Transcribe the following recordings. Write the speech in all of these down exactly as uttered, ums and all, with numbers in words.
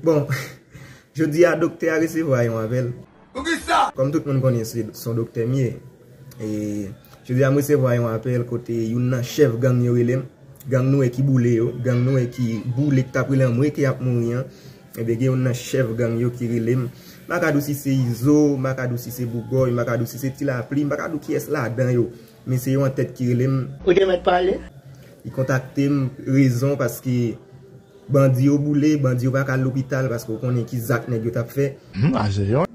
Bon, jodi a doktè a resevwa yon apèl. Poukisa? Kòm tout moun konnen, se se yon doktè m ye. E jodi a m resevwa yon apèl kote youn nan chèf gang yo rele m. Gang nou wè ki boule yo, gang nou wè ki boule, ki t ap rele anmwe ke y ap mouri an. Ebyen, gen youn nan chèf gang yo ki rele m. M pa ka di w si se Izo, m pa ka di w si se Bougòy, m pa ka di w si se Ti Lapli, m pa ka di w kiyès ladan yo. Men se yo antèt ki rele m. Ou te mèt pale? Li kontakte m, rezon paske bandi yo boule, bandi yo pa ka al lopital paske w konnen ki zak nèg yo t ap fè. Hmm, a se yon.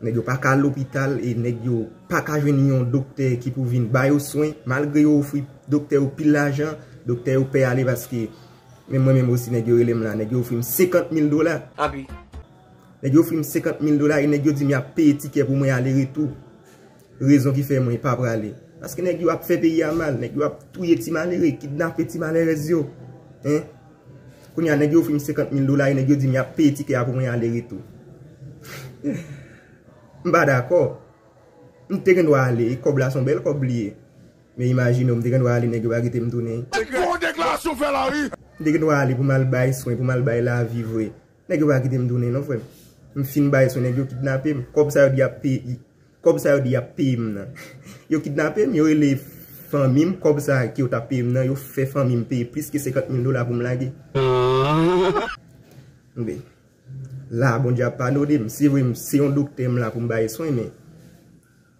Nèg yo pa ka al lopital e nèg yo pa ka jwenn yon doktè ki pou vin ba yo swen, malgre yo ofri doktè yo pil lajan, doktè yo pè ale paske, men mwen menm osi nèg yo rele m la, nèg yo ofri m senkant mil dola. Anpi. Nèg yo ofri m senkant mil dola e nèg yo di m y ap peye tikè pou mwen ale retou. Rezon ki fè mwen pa prale. Paske nèg yo ap fè peyi a mal, nèg yo ap touye ti malere, kidnape ti malerèz yo. Hein? Kounye a, nèg yo ofri m senkant mil dola e nèg yo di m y ap peye tikè a pou mwen ale retou. M pa dakò. M te gen dwa ale, e kòb la se yon bèl kòb li ye. Men imajine w, m te gen dwa ale, nèg yo pa kite m tounen. Bon deklarasyon fè la, wi. M te gen dwa ale pou m al bay swen, pou m al bay lavi vre. Nèg yo pa kite m tounen non, frè m. M fin bay swen, nèg yo kidnape m. Kòb sa yo di y ap peye, kòb sa yo di y ap peye m nan. Yo kidnape m, yo rele fanmi m, kòb sa ke yo t ap peye m nan, yo fè fanmi m peye plis ke senkant mil dola pou m lage. Enben, la, Bondye ap padone m. Se vre, m, se yon doktè m la pou m bay swen, men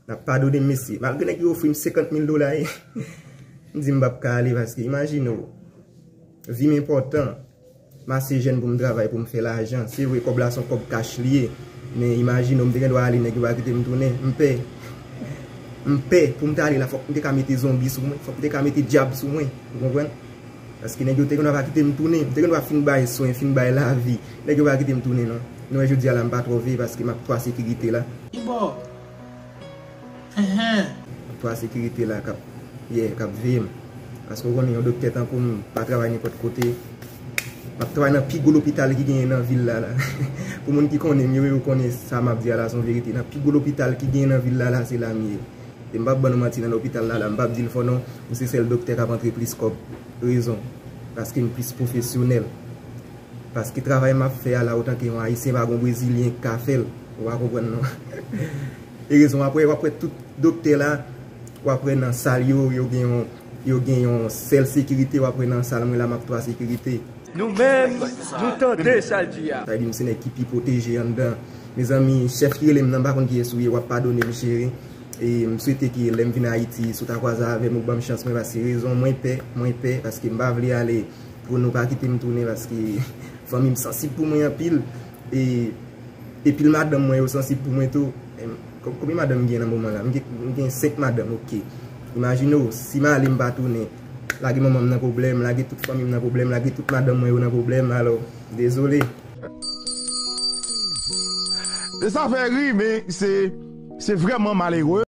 n ap padone m, mesye. Malgre nèg yo ofri m senkant mil dola, e, m di m p ap ka ale, paske imajine w, vi m enpòtan. M ase jèn pou m travay, pou m fè lajan. Se vre, kòb la se yon kòb kach li ye. Men imajine w, m te gen dwa ale, nèg yo pa kite m tounen. M pè. M pè pou m ta ale la, fòk m te ka mete zonbi sou mwen. Fòk m te ka mete dyab sou mwen. Ou konprann? Paske nèg yo te gen dwa pa kite m tounen. M te gen dwa fin bay swen, fin bay lavi. Nèg yo pa kite m tounen, non. Nou wè jodi a la, m pa twò veye paske m ap twò sekirite la. Ki bò? Enhen. M ap twò sekirite la k ap, yeah, k ap veye m. Paske w konnen yon doktè tankou m pa travay nenpòt kote. M ap travay nan pi gwo lopital ki genyen nan vil la, la. Pou moun ki konnen m yo, yo konnen sa m ap di a la se yon verite. Nan pi gwo lopital ki genyen nan vil la, la, se la m ye. E m p ap ban nou manti, nan lopital la, la, m p ap di l fò non, m se sèl doktè k ap antre plis kòb. Rezon, paske m plis pwofesyonèl. Paske travay m ap fè a la, otan ke yon Ayisyen, pa gon Brezilyen k ka fè l. Ou pa konprann non. E rezon, w ap wè, w ap wè tout doktè la, w ap wè nan sal yo, yo gen yon, yo gen yon sèl sekirite, w ap wè nan sal mwen la, m ap twò sekirite. Nou menm, nou tande sa l di a. Sa vle di m se nèg ki pi pwoteje anndan. Mezanmi, chèf ki rele m nan, m pa konn kiyès ou ye, w ap padone m, cheri. E m swete ke lè m vin Ayiti, si w ta kwaze avè m, ou ban m chans mwen, paske rezon mwen pè, mwen pè, paske m pa vle ale pou nou pa kite m tounen, paske fanmi m sansib pou mwen anpil. E, e pil madanm mwen yo sansib pou mwen tou. Em, kon-, konbyen madanm m gen nan moman la? M gen, m gen senk madanm, oke. Imajine w, si m ale m pa tounen, lage manman m nan pwoblèm, lage tout fanmi m nan pwoblèm, lage tout madanm mwen yo nan pwoblèm, alò, dezole. E sa fè ri, men se, se vrèman malere.